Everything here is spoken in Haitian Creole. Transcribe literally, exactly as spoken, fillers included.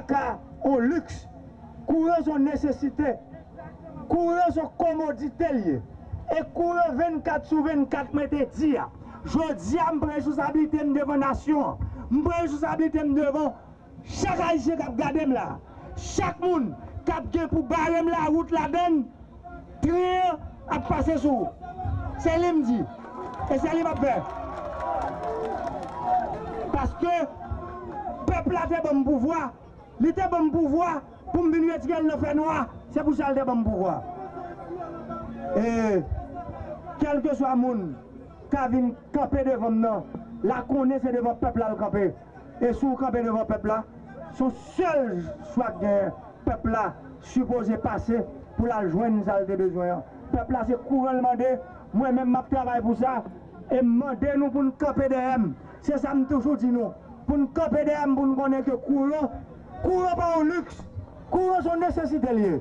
ka yon liks. Kouran se yon nesesite. Kouran se yon komodite l ye. E kouran vennkat sou vennkat, mwen te di a. Jodi a, m pran responsablite m devan nasyon an. M pran responsablite m devan chak Ayisyen k ap gade m la. Chak moun k ap gen pou bare m lawout ladann, tren an ap pase sou ou. Se li m di. E se li m ap fè. Paske pèp la te ban m pouvwa. Li te ban m pouvwa pou m vin retire l nan fènwa. Se pou sa l te ban m pouvwa. E kèlkeswa moun ka vin kanpe devan m nan, la konnen se devan pèp la l kanpe. E si w kanpe devan pèp la, se yon sèl chwa k genyen. Pèp la sipoze pase pou l al jwenn sa l te bezwen an. Pèp la se kouran l mande, mwen menm m ap travay pou sa. E m mande nou pou n kanpe dèyè m. Se sa m toujou di nou. Pou n kanpe dèyè m, pou n konnen ke kouran, kouran pa yon liks. Kouran se yon nesesite l ye.